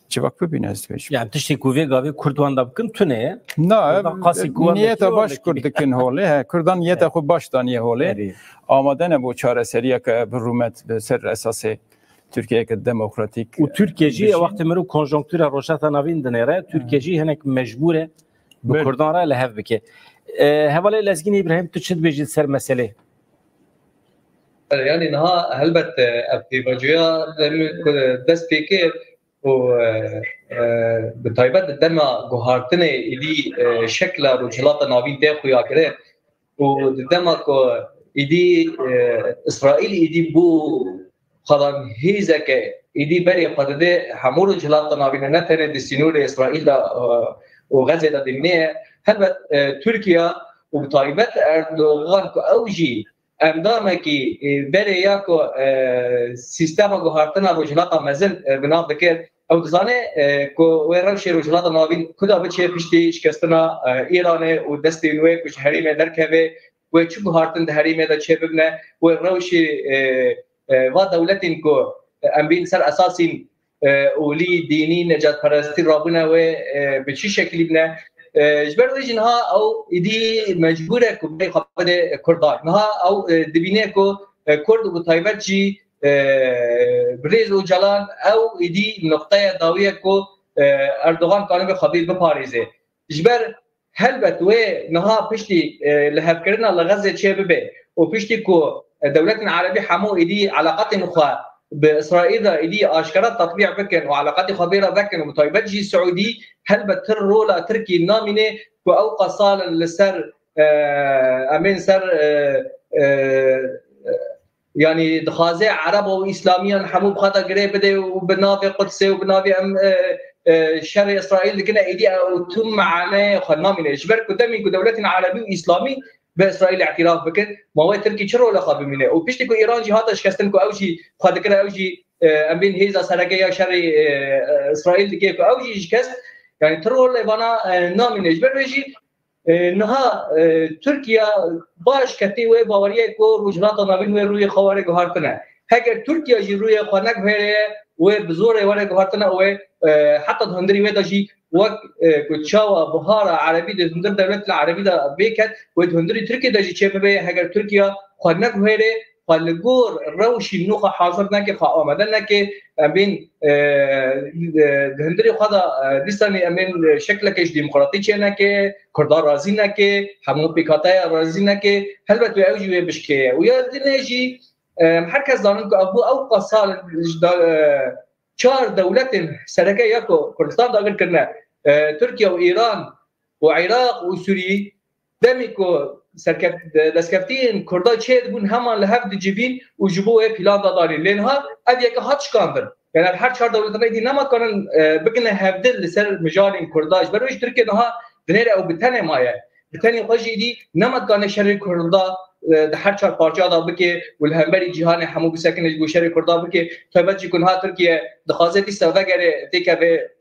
Civak bibîne, ez dibêjim. Yani tiştê ku vê gavê Kurd wan da bikin tune ye. Na, Kurdan ev, qasî ku wan niyeta vekirî baş wan Kurd dikin holê. He, Kurdan niyeta Evet. xwe baş daniye holê. Erê. Amade ne bo çareseriyeke bi rûmet bi ser esasê Tirkiyeyeke demokratîk. Û Tirkiye jî Bijî. wextê mirov konjonktûra Rojhilata Navîn dinêre, Tirkiye jî hinek mecbûr e bi Belê. Kurdan re li hev bike. E, hevalê Lezgîn Îbrahîm, tu çi dibêjî li ser meselê? Yani niha helbet, e, ev pêvajoya demê ku dest pê kir û, e, e, bi taybet di dema guhartinê êdî, e, şekla Rojhilata Navîn tê xuyakirin û di dema ku êdî, e, Îsraîl êdî bû xwedan hêzeke êdî berê xwe dide hemû Rojhilata Navîn e, ne tenê di sînorê Îsraîl de, e, û Xezê de dimîne ye. Helbet, e, Tirkiye û bi taybet Erdogan ku ew jî endamekî, e, berê ya ku, e, sîstema guhartina Rojhilata Mezin, e, bi nav dikir, ew dizane, e, ku wê rewşê Rojhilata Navîn kuda biçe piştî şikestina, e, Îranê û destên wê ku ji herêmê derkeve, wê çi guhartin di herêmê de çêbibine, wê rewşê, e, e, va dewletên ku, e, em bên ser esasên, e, olî, dînî, necatperestî rabûne wê, e, bi çi şeklî bine. E, ji ber wê jî niha ew êdî mecbûr e ku berê xwe bide Kurdan. Niha ew, e, dibîne ku, e, Kurd û bi taybet jî, e, birêz Ocalan ew êdî nuqteya dawî ye ku, e, Erdogan kanibe xwe bê biparêze. Ji ber helbet wê niha piştî, e, lihevkirina li Xezê çêbibe û piştî ku, e, dewletên erebî hemû êdî eleqatên xwe bi Îsraîl de êdî aşkera tetbîq bikin û eleqatê xwe bê re vekin û bi taybet jî Siûdî, helbet tir rola Tirkî namîne ku ew qas sal in li ser, e, em ên ser, e, e, yanî dixwaze Ereba û Îslamiyan hemû bi xwe de girê bide û bi navê Qudsê û bi navê em, e, e, şerê Îsraîl dikine, êdî ew tu maneyê xwe namîne. Ji ber ku demî ku dewletên Erebî û Îslamî bi Îsraîl îtiraf bikin, ma wê Tirkî çi rola xwe bimîne? Û piştî ku Îran jî hate şikestin ku ew jî xwe dikire, ew jî, e, em bên hêza sereke ya şerê, e, e, Îsraîl dike ku ew jî şikest, yanî tu rolê vana, e, namîne. Ji ber wê jî E, niha, e, Tirkiye baş ketî wê baweriyê ku Rojhilata Navîn wê rûyê xwe were guhartine. Heger Tirkiye jî rûyê xwe neguhêre, wê bi zorê were guhartine, wê, e, heta di hundirî wê de jî wek, e, ku çawa buhara erebî di hundir dewletê erebî de bê ket, wê di hundirî Tirkiye de jî çêbibe, heger Tirkiye xwe neguhêre, xwe li gor rewşî nû xwe hazir neke, xwe amade neke, em bên, e, e, di hundirê xwe de, e, dîsanî em bên, e, şekleke ji demokratî çê neke, Kurda razî neke, hemû pêkhateya razî neke, helbet wê ew jî wê bişkeye. Û ya dinê jî, e, her kes zanin ku ev bû ew qas sal ji da, e, çar dewletên sereke ya ku Kurdistan dagir kirine, e, Tirkiye û Îran û Iraq û Sûrî, demê ku serkeft-, destkeftiyên Kurda çê dibûn, heman li hev dicivîn û ji bo wê plan dadanîn. Lê niha ev yeke hat şikandin. Yani ev her çar dewletan êdî nema dikanin, e, bigine hevdil li ser mijarên Kurda. Ji ber wê jî Tirkiye niha dinêre ew bi tenê maye. Bi tenê xwe jî êdî nema dikane şerê Kurda, e, di her çar parçeya de bike û li hemberî cîhanê hemû bisekine ji bo şerê Kurda bike. Taybet jî ku niha Tirkiye dixwaze dîsa vegere têkeve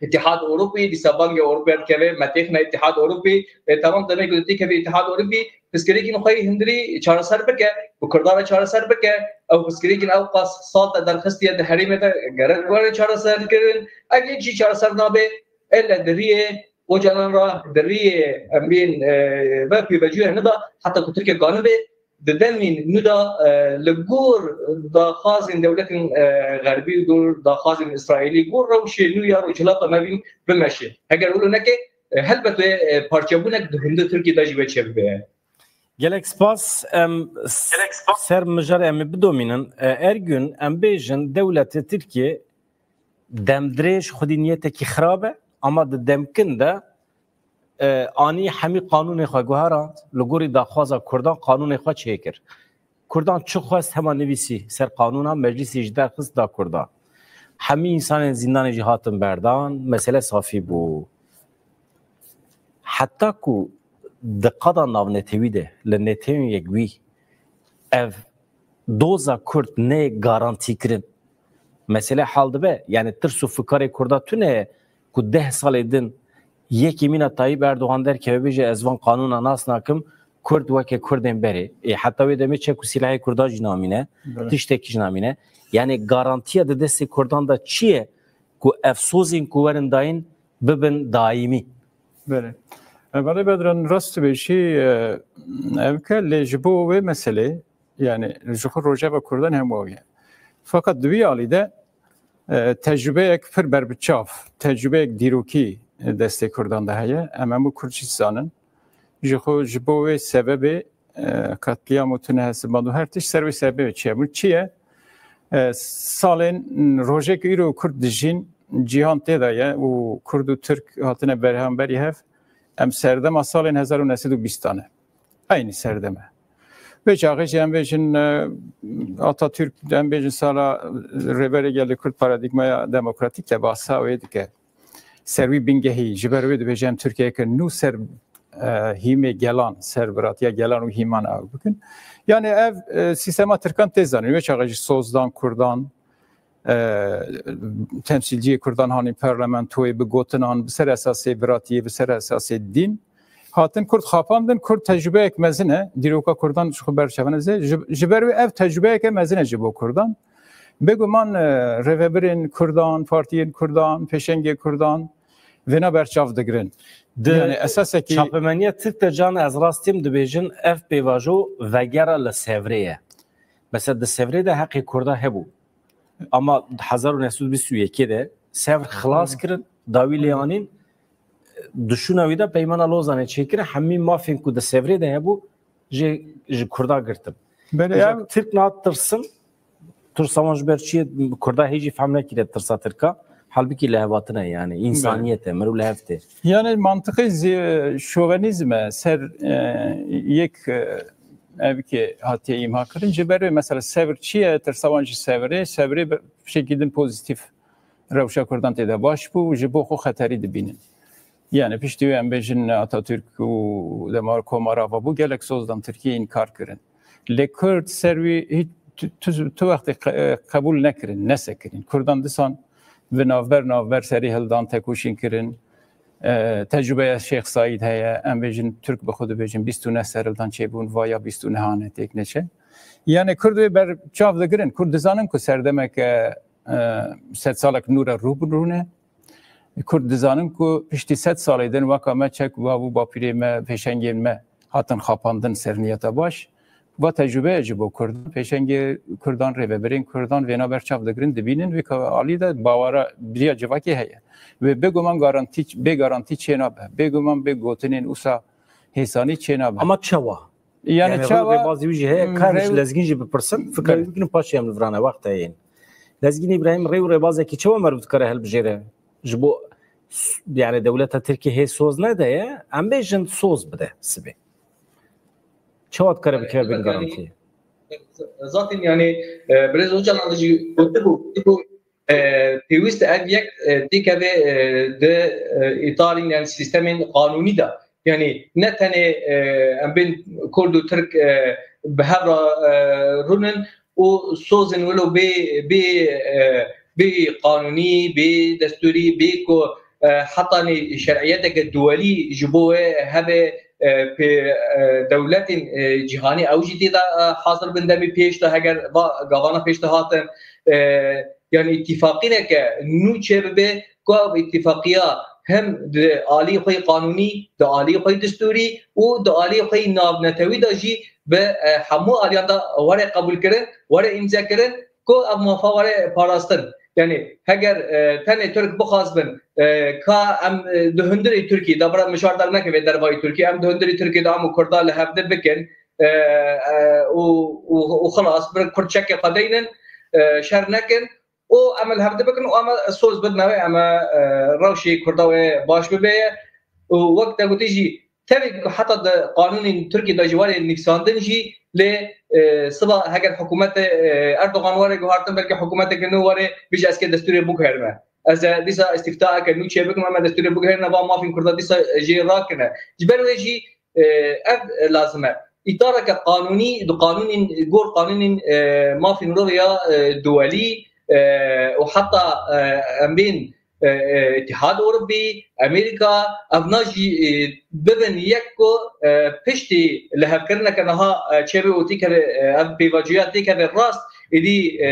Îtîhad Ewropî, dîsa bangê Ewropî dikeve, me têxine Îtîhad Ewropî, e, temam demê ku têkeve Îtîhad Ewropî, pirsgirêkên xwe yê hundirî çareser bike, bi Kurdan re çareser bike, ew pirsgirêkên ew qas sal te derxistiye di herêmê de gerek were çareser kirin. Eger jî çareser nabe, elle di riyê Ocalan re, di riyê em bên, e, ve pêvajoya nida, heta ku Tirkiye kanibe di demên nû de, e, li gor daxwazên dewletên, e, xerbî û gor daxwazên Îsraîlî, gor rewşê nû ya Rojhilata Navîn bimeşe. Heger wilo neke, e, helbet wê, e, parçebûnek di hundir Tirkiyê de jî wê çêbibe. Gelek spas. Em s- ser mijarê em ê bidomînin. E, Ergün, em bêjin dewletê Tirkiyê demdirêj xwedî niyetekî xirab e, ama di demkin de, e, anî hemî qanûnê xwe guherand, li gorî daxwaza Kurdan qanûnê xwe çêkir. Kurdan çi xwest hema nivîsî ser qanûna, meclîsê jî derxist da Kurdan. Hemî însanên zîndanê jî hatin berdan, mesele safî bû. Heta ku di qada navnetewî de, li Netewên Yekbûyî, ev doza Kurd neyê garantîkirin, mesele hal dibe. Yani tirs û fikarê Kurda tune ye ku deh salê din yekî mîna Tayyip Erdogan derkeve bêje, ez van qanûna nas nakim, Kurd weke Kurdên berê. Ê, heta wê demê çek û sîlehê Kurda jî namîne, Belê. Tiştekî jî namîne. Yani garantiya di destê Kurdan de çi ye ku ev sozên ku werin dayîn bibin daîmî? Belê. E, belê Bedran, rast dibêjî, e, ev ke lê ji bo wê meselê, yani ji xwe rojeva Kurdan hemû ew ye. Fakat di wî alî de, e, tecrubeyek pir berbiçav, tecrubeyek dîrokî, e, destê Kurdan de heye. Em hemû Kurd jî zanin. Ji xwe ji bo wê sebebê, e, qetlîam û tune hesiband û her tişt ser wê sebebê çêbû. Çi ye? E, salên, rojek îro Kurd dijîn, cîhan tê de ye û Kurd û Tirk hatine berhamberî hev. Em serdema salên hezar û neh sed û bîstan e. Eynî serdeme. Vê çaxê jî em bêjin, e, Atatürk, em bêjin sala, e, Rêberê Gelê Kurd paradîgmaya demokratîk de bahsa wê dike. Ser wî bingehî, ji ber wê dibêje em Tirkiyeyeke nû ser, e, hîmê gelan, ser biratiya gelan û hîman ew bikin. Yani ev, e, sîstema Tirkan tê zanîn. Wê çaxê jî sozdan, Kurdan, e, temsîlciyê Kurdan hanî parlamentoyê bi gotinan, bi ser esasê biratiyê, bi ser esasê dîn hatin Kurd xapandin. Kurd tecrubeyek mezin e. Dîroka Kurdan ji xwe berçavine zê. Ji, ji ber wê ev tecrubeyeke mezin e ji bo Kurdan. Bêguman, e, rêvebirên Kurdan, partiyên Kurdan, pêşengê Kurdan vêna berçav digirin. Di Yani esasekî çapemeniya Tirk de can ez rastîm dibêjin ev pêvajo vegera li Sevrê ye. Mesela di Sevrê de heqê Kurda hebû. Ama hezar û neh sed û bîst û yekê de Sevr xilas kirin, dawî lê anîn, duşûna wî de Peymana Lozanê çêkirin, hemî mafên ku di Sevrê de hebû jê ji Kurda girtin. Belê, Îja ev Tirk na tirsin, tirsa wan ji ber çi ye? Kurda hê jî fehm nekiriye tirsa Tirka. Halbikî lihevhatine yani, însaniyet e, mirov li hev tê. Yani mantiqê zî-, şovenîzm e, ser, e, yek, e, ev ki hatiye îmha kirin. Ji ber wê mesela Sevr çi ye? Tirsa wan ji Sevrê, Sevrê bi şekî din pozîtîf rewşa Kurdan tê de baş bû, ji bo xwe xeterî dibînin. Yani piştî wê em bêjin Atatürk û dema Komar ava bû, gelek sozdan Tirkiyê înkar kirin. Lê Kurd ser wî hiç tu, tu, tu wextê qe-, qebûl nekirin, nesekirin. Kurdan disan bi navber navber serî hildan, tekoşîn kirin. E, tecrûbeya Şêx Saîd heye, em bêjin Tirk bi xwe dibêjin bîst û neh serhildan çêbûn, va ya bîst û nehan e, têk neçe. Yani Kurd wê ber çav digirin. Kurd dizanin ku serdemeke, e, sed salek nû re rû bi rû ne. Kurd dizanin ku piştî sed salê din weka me çek bav û bapîrê me, pêşengên me hatin xapandin ser niyeta baş. Va tecrûbe ye ji bo Kurdan. Pêşengê Kurdan, rêvebirên Kurdan vêna berçav digirin, dibînin. Wê ka alî de bawara biriya civakê heye. Wê bêguman garantî, bê garantî çênabe. Bêguman bê gotinên wisa hêsanî çênabe. Ama çawa? Yani Yani çawa? Rêbazî wî jî heye, Hmm, karin ji rêw- lezgîn jî bipirsin, fikra Belê. Wî bikin, paşê em li virane wext heyên. Lezgîn Îbrahîm, rê û rêbazekî çawa meriv dikare hilbijêre? Ji bo s-, yani dewleta Tirkiyê hê soz nede ye, em bêjin soz bide sibê. Çawa dikare bikeve bin garantî? Zaten yani, e, Birêz Ocalan jî gotibû, gotibû, e, pêwîst e ev yek, e, têkeve, e, di, e, îtarên, yani sîstemên qanûnî de. Yani ne tenê, e, em bên Kurd û Tirk, e, bi hev re, e, rûnin û sozên wilo bê, bê, e, bê qanûnî, bê destûrî, bê ku, e, hetanî şer'iyeteke duwelî ji bo wê hebe, e, pê, e, dewletên, e, cîhanî ew jî tê de, e, hazir bin demî pêş de heger va gavana pêş de hatin, e, yani îtîfaqîneke nû çêbibe, ku ev îtîfaqiya hem di alî xwe yê qanûnî, di alî xwe yê destûrî û di alî xwe yê navnetewî de jî bi, e, hemû aliyan de were qebûlkirin, were îmzekirin, ku ev mafa were parastin. Yani heger, e, tenê Tirk bixwazbin, e, ka em, e, di hundirê Tirkiyê de, bira mişar dernekeve dervayî Tirkiyê, em di hundirê Tirkiyê de em û Kurda li hevdî bikin, e, e, û, û, û xilas, bir Kurd çekê xwe deynin, e, şer nekin, û em li hevdî bikin û em soz bidine wê, em, e, rewşê Kurda wê baş bibe ye. Û wek te gotî jî, tevî ku heta di qanûnên Tirkiyê de jî were nivîsandin jî, lê, e, siba heger hikûmetê, e, Erdogan were guhartin, belkî hikûmeteke nû were bêje ez kê destûrê biguherime. Ez ê dîsa îstîftayeke nû çêbikim, em ê destûrê biguherîne, va mafên Kurda dîsa jê rakine. Ji ber wê jî, e, ev lazim e. Îtareke qanûnî, di qanûnên, gor qanûnên, e, mafên mirovê ya, e, duwelî, e, û heta, e, em bên, e, e, Îtîhad Ewropî, Amerîka, evna jî, e, bibin yek ku, e, piştî lihevkirineke niha, e, çêbe û têkeve, e, ev pêvajoya têkeve rast, êdî, e,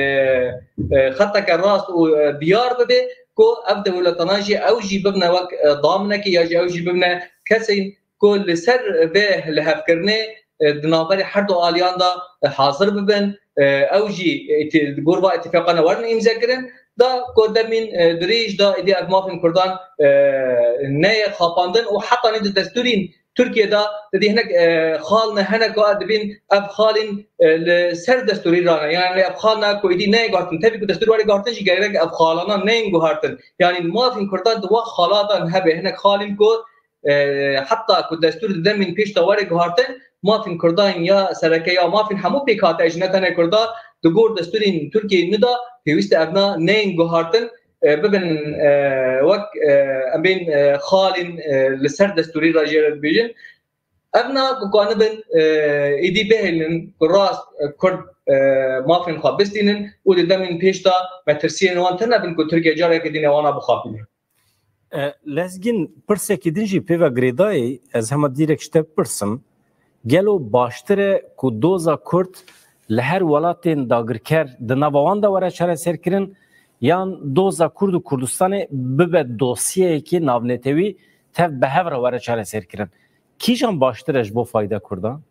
e, xeteke rast û, e, diyar bibe ku ev dewletana jî ew jî bibine wek, e, daminekê ya jî ew jî bibine kesên ku li ser vê lihevkirinê, e, di navberê her du aliyan de, e, hazir bibin, e, ew jî îtî-, di gor va îtîfaqana werin îmzekirin, da ku demên, e, dirêj de êdî ev mafên Kurdan, e, neyê xapandin û hetanî di destûrên Tirkiye de didî hinek, e, xal ne hene ku dibên ev xalên, e, li ser destûrî rane. Yani ev xal ne ku êdî neyê guhartin. Tevî ku destûr were guhartin jî gerek ev xalana neyên guhartin. Yani mafên Kurdan di wa xalatan hebe. Hinek xalên ku, e, heta ku destûr di demên pêş de were guhartin, mafên Kurdan ya sereke ya mafên hemû pêkhate ji ne tenê Kurda di gor destûrên Tirkiyê nida pêwîst e evna neyên guhartin, e, bibin, e, wek, e, em bên, e, xalên, e, li ser destûrî re jê re dibêjin. Evna ku kanibin, e, êdî bihêlin ku rast, e, Kurd, e, mafên xwe bistînin û di demên pêş de metirsiyên wan tune bin ku Tirkiye careke dîne wana bixapîne. E, Lezgîn, pirsekî din jî pê ve girêdayî, ez hema dîrek ji te bipirsim. Gelo baştir e ku doza Kurd li her welatên dagirker di nava wan de were çareserkirin, yan doza Kurd û Kurdistanê bibe dosyeyekê navnetewî tev bi hev re were çareserkirin? Kîjan baştir e ji bo fayda Kurdan?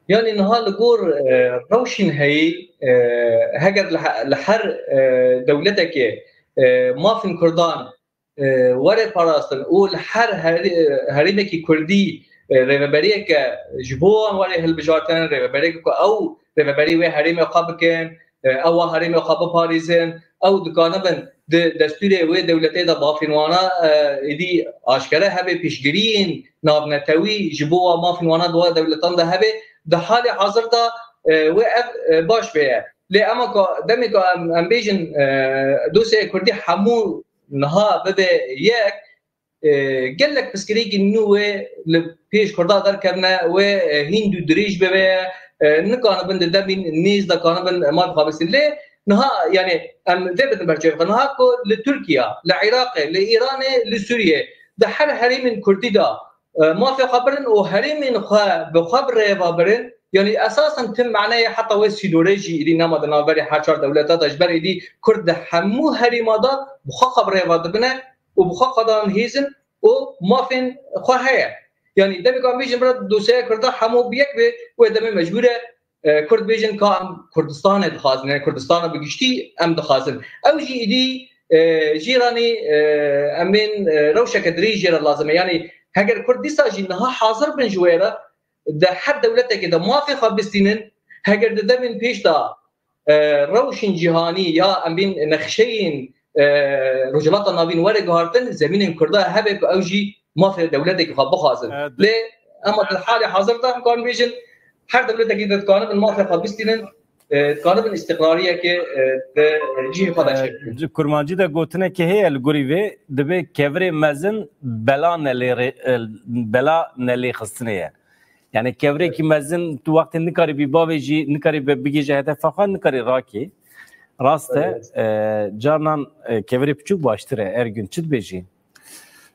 Yani niha li gor, e, rewşên heyî, e, heger li he-, li her, e, dewletekê, e, mafên Kurdan, e, were parastin û li her her-, herêmekî Kurdî, e, rêveberiyeke ji bo wan were hilbijartin, rêveberiyeke ku ew rêveberî wê herêmê xwe bikin, e, ew a herêmê xwe biparêzin, ew dikanibin di destûrê wê dewletê de mafên wana, e, êdî aşkere hebe, piştgiriyên navnetewî ji bo wa mafên wana di wa dewletan de hebe, di halê hazir de, e, wê ev, e, baş bêye. Lê ema ku demê ku em, em bêjin, e, dosyaya Kurdî hemû niha bibe yek, e, gelek pirsgirêkên nû wê li pêş Kurda derkevne, wê, e, hîn dû dirêj bibe, e, nikanibin di demên nêz de kanibin mafê xwe bistînin. Lê niha, yani, em vê bidin ber çavê xwe. Niha ku li Tirkiye, li Iraqê, li Îranê, li Sûriyê, di her herêmên Kurdî de, e, mafê xwe birin û herêmên xwe bi xwe bi rêva birin, yani, esasen tim maneyê heta wê sînorê jî êdî nema di navberê her çar dewleta de, ji ber êdî Kurd di hemû herêma de bi xwe xwe bi rêva dibine û bi xwe xwe dan hêzin û mafên xwe heye. Yani demê ku em bêjin bira dosyaya Kurda hemû bi yek be, wê demê mecbûr e, e, Kurd bêjin ka em Kurdistanê dixwazin, yani Kurdistana bi giştî em dixwazin. Ew jî êdî, e, jîranî, e, em bên, e, rewşeke dirêj jê re lazim e. Yani heger Kurd dîsa jî niha hazir bin ji wê re, di her dewletekê de mafê xwe bistînin, heger di demên pêş de, e, rewşên cîhanî ya em bên nexşeyên, e, Rojhilata Navîn were guhartin, zemînên Kurda hebe ku ew jî mafê dewletekî xwe bixwazin. E, di- Lê ema di halê hazir de em karin bêjin, her dewletekî de dikanibin mafê xwe bistînin, e, dikanibin îstiqrariyekê, e, di cihê xwe de çêbikin. E, di kurmancî de gotinekê heye li gorî vê, dibê kevirê mezin bela nelê rê-, e, bela nelêxistinê ye. Yani kevirekî mezin tu wextê nikarî bî bavêjî, nikarî be-, bigihîje hedefa xwe, nikarî rakî. Rast e, Evet. e, carnan, e, kevirê piçûk baştir e. Ergün, çi dibêjî?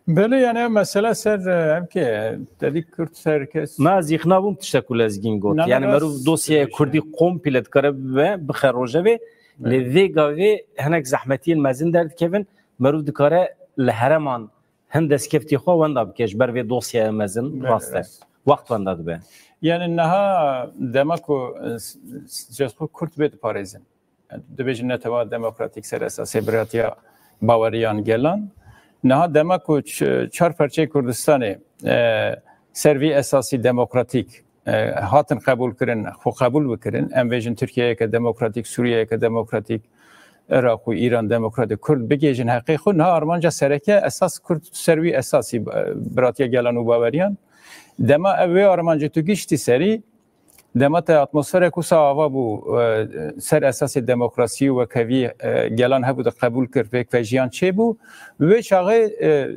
Belê, yani ev mesele ser, e, em ki, e, te dî Kurd ser kes. Na, ez yixna bûm tiştek ku Lezgîn got. Na, na, Yani rast, merûv dosyaya rast. Kurdî komple dikare bibe, bixe rojevê. Evet. Lê vê gavê hinek zehmetiyên mezin derdikevin, merûv dikare li hereman hin destkeftî xwe wenda bike ji ber vê dosyaya mezin. Belê, rast e. Rast. Wext wenda dibe. Yani niha dema ku, e, s-, s-, ji xwe Kurd bê diparêzin. Dibêjin netewa demokratîk ser esasê biratiya baweriyan gelan. Niha dema ku ç-, çar perçeyê Kurdistanê, e, ser vî esasî demokratîk e, hatin qebûl kirin, xwe qebûl bikirin. Em bêjin Tirkiyeyeke demokratîk, Sûriyeyeke demokratîk, Iraq û Îran demokratîk, Kurd bigihêjin heqê xwe. Niha armanca sereke esas Kurd ser wî esasî, e, biratiya gelan û baweriyan. Dema ev wê armancê tu giştî serî, dema te atmosferek wisa ava bû, e, ser esasê demokrasî û wekhevî, e, gelan hebû de qebûl kir, pêkvejiyan çêbû. Wê çaxê, e,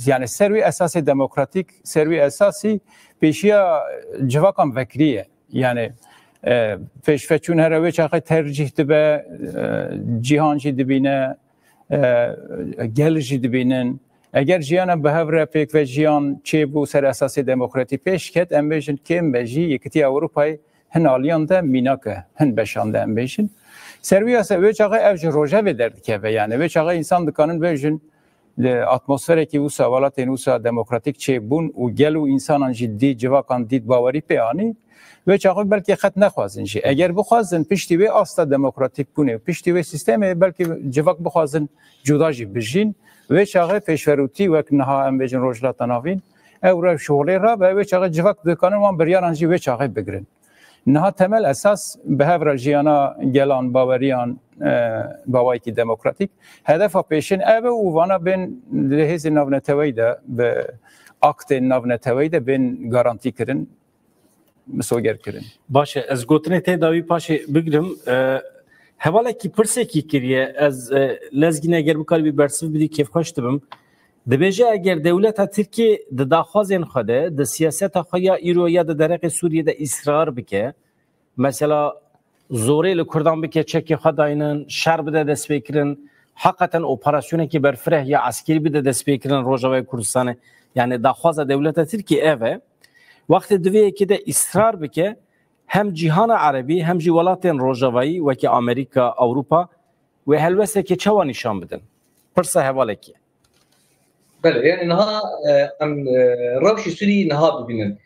yani ser wî esasê demokratîk, ser wî esasî pêşiya civakan vekirî ye. Yani, e, pêşveçûn here wê çaxê tercîh dibe, e, cîhan jî dibîne, e, gel jî dibînin. Eger jiyana bi hev re pêkvejiyan çêbû ser esasê demokratî pêş ket, em bêjin kêm be jî Yekîtiya Ewropayê hin aliyan de mînak e, hin beşan de em bêjin. Ser wî ya se wê çaxê ev ji rojevê derdikeve, yani wê çaxê însan dikanin bêjin, li atmosferekî wisa, welatên wisa demokratîk çêbûn û gel û însanan jî dît, civakan dît, bawerî pê anî, wê çaxê belkî qet nexwazin jî. Eger bixwazin piştî wê asta demokratîk bûnê, piştî wê sîstemê belkî civak bixwazin cuda jî bijîn, wê çaxê pêşverûtî wek niha em bêjin Rojhilata Navîn, ew rewş holê rabe, wê çaxê civak dikanin wan biryaran jî wê çaxê bigirin. Niha temel esas bi hev re jiyana gelan, baweriyan, e, bawayekî demokratîk. Hedefa pêşin ev e û vana bên di hêzên navneteweyî de, bi aktên navneteweyî de bên garantî kirin, misoger kirin. Baş e, ez gotinê te dawî paşê bigirim. E, hevalekî pirsekî kiriye. Ez, e, Lezgîne eger bikaribî bersiv bidî kêfxweş dibim. Dibêje eger dewleta Tirkiyê di daxwazên xwe de, di siyaseta xwe ya îro ya di derheqê Sûriyê de îsrar bike, mesela zorê li Kurdan bike çekê xwe daynin, şer bide destpêkirin, heqeten operasyonekî berfireh ya eskerî bide destpêkirin Rojavayê Kurdistanê. Yani daxwaza dewleta Tirkiyê ev e. Wextê di vê yekê de îsrar bike, hem cîhana erebî hem jî welatên Rojavayî wekî Amerîka, Ewropa wê helwestekê çawa nîşan bidin? Pirsa hevalekî. Belê, yani niha, e, em, e, rewşî Sûrî niha bibînin.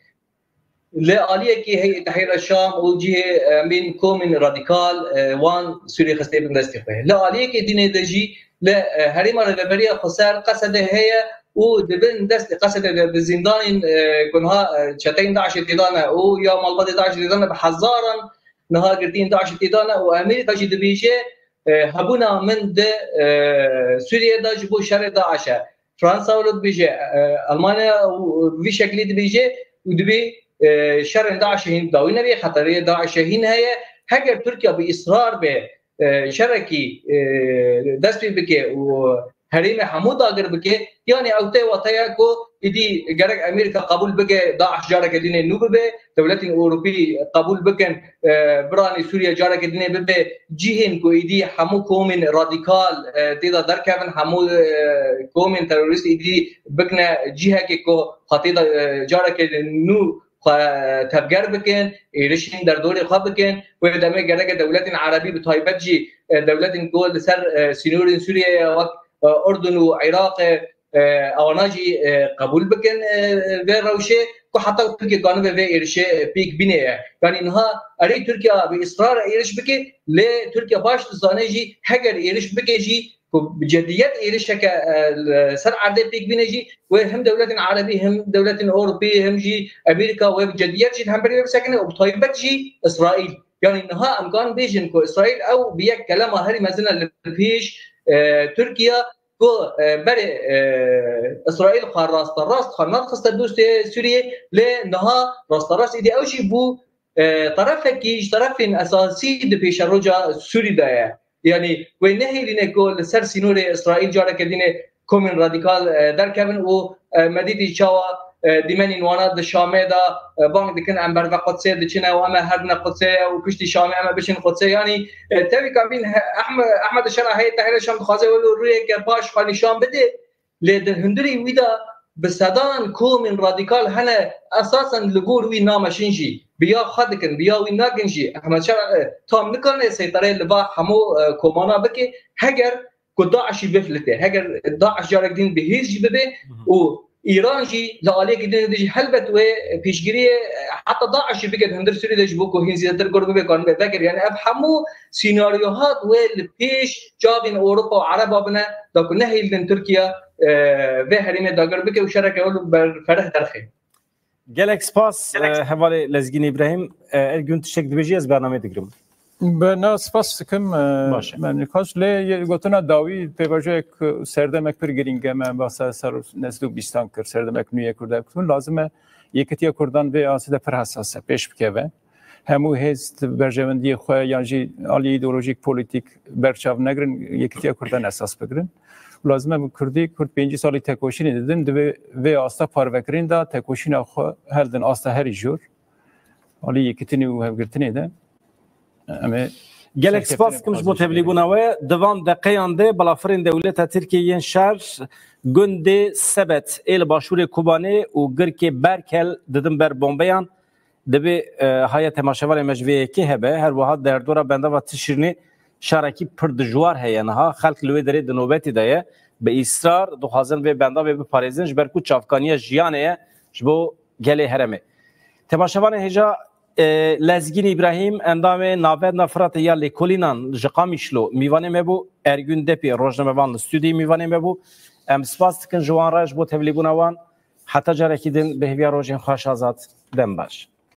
Li aliyekî Heyet Tehrîra Şam û cihê, e, em bên komên radîkal, e, wan Sûrî xistê bin destê xwe. Li aliyekê dînê de jî li, e, herêma Rêveberiya Xweser Qesede heye û di bin destê Qesede de di zîndanên, e, ku niha, e, çeteyên DAIŞê tê de ne û ya malbatê DAIŞê tê de ne bi hezaran niha girtiyên DAIŞê tê de ne û Amerîka jî dibêje, e, hebûna min di, e, Sûriyê de ji bo şerê DAIŞ e. Fransa wilo dibêje, e, Almanya û vî şeklî dibêje û dibê, e, şerên DAIŞê hîn dawî nebê, xeterê DAIŞê hîn heye. Heger Tirkiye bi îsrar be, e, şerekî, e, dest pê bike û herêmê hemû dagir bike, yanî ew tê wateya ku êdî gerek Amerîka qebûl bike, DAIŞ careke dînê nû bibe, dewletên Ewropî qebûl bikin, e, biranî Sûriye careke dînê bibe cihên ku êdî hemû komên radîkal, e, tê de derkevin, hemû, e, komên terorîst êdî bikine cihekê ku xwe tê de, e, careke nû xwe tevger bikin, êrişên derdorê xwe bikin. Wê demê gereke dewletên erebî, bi taybet jî, e, dewletên ku li ser, e, sînorên Sûriyeyê wek, e, Urdun û Iraqê, e, ewana jî, e, qebûl bikin, e, vê rewşê ku heta Tirkiye kanibe vê êrişê, e, pêk bîne ye. Yanî niha erê Tirkiye bi îsrar êriş bike, lê Tirkiye baş dizane jî heger êriş bike jî ku bi cidiyet êrişeke, e, li ser erdê pêk bîne jî wê him dewletên erebî, him dewletên Ewropî, him jî Amerîka wê bi cidiyet jî li hemberî wê bisekine û bi taybet jî Îsraîl. Yanî niha em kan bêjin ku Îsraîl ew bi yek kelema herî mezin e li pêş, e, Tirkiye ku, e, berê, e, Îsraîl xwe rasterast xwe nadixiste dostê Sûriyê, lê niha rasterast êdî ew jî bû, e, terefekî ji terefên esasî di pêşeroja Sûrî de ye. Yanî wê nehêlîne ku li ser sînorê Îsraîl careke dînê komên radîkal, e, derkevin û, e, me dîtî çawa, e, dîmenên wana di Şamê de, e, bang dikin, em berve Qudsê diçine û em ê herin Qudsê û piştî Şamê em ê biçin Qudsê. Yanî, e, tevî ka bîn he-, Ehme-, Ehmed Şera Heyet Tehrîr Şam dixwaze wilo rûyeke baş xwe nîşan bide, lê di hundirê wî de bi sedan komên radîkal hene, esasen li gor wî nameşin jî, bi ya xwe dikin, bi ya wî nakin jî. Ehmed Şera, e, tam nikane seytereyê li va hemû, e, komana bike, heger ku DAIŞî biflite, heger DAIŞ carek din bi hêz jî bibe û Îran jî li aliyekî din de jî helbet wê piştgiriyê, e, heta DAIŞ jî bike di hundir Sûriyê de ji bo ku hîn zêdetir gur bibe, kanibe vekir. Yani ev hemû senaryohat wê li pêş çavên Ewropa û Ereba bine, da ku nehêlin Tirkiye, e, vê herêmê dagir bike û şereke wilo berfereh derxe. Gelek spas, e, hevalê Lezgîn Îbrahîm. E, Ergün, tiştek dibêjî, ez bernameyê digirim. Be, na, spas dikim, e, Baş e. Memnûn Kaş. Lê yê gotina dawî pêvajoyek serdemek pir girîng e, me basa ser nezdû bîstan kir, serdemek nû yê Kurda kutun. Lazim e Yekitiya Kurdan vê asê de pir hesas e, pêş bikeve. Hemû hêz berjewendiyê xwe yan jî alî îdeolojîk, polîtîk berçav negirin, Yekitiya Kurdan esas bigirin. Û lazim e bi Kurdî, Kurd pêncî salî tekoşînê didin, divê vê asta parvekirin de tekoşîna xwe heldin asta herî jor. Alî yekitînê û hevgirtinê de. Em ê Gelek spas dikim ji bo tevlîbûna we. Di van deqeyan de balafirên dewleta Tirkiyê yên şer gundê Sebet ê li başûrê Kobanê û girkê Berkel didin ber bombeyan. Divê, e, haya temaşevanê me ji vê yekê hebe. Her wiha derdora bendava Tişrînê şarekî pir dijwar heye niha. Xelk li wê derê di nobetê de ye. Bi îsrar dixwazin vê bendavê biparêzin, ji ber ku çavkaniya jiyanê ye ji bo gelê herêmê. Temaşevanê hêja, e, Lezgîn Îbrahîm, endamê Navenda Firatê ya Lêkolînan ji Qamişlo mîvanê me bû. Ergün Depê, rojnamevan, li stûdyoyê mîvanê me bû. Em spas dikin ji wan re ji bo tevlîbûna wan. Heta carekî din, bi hêviya rojên xweş, azad, dem baş.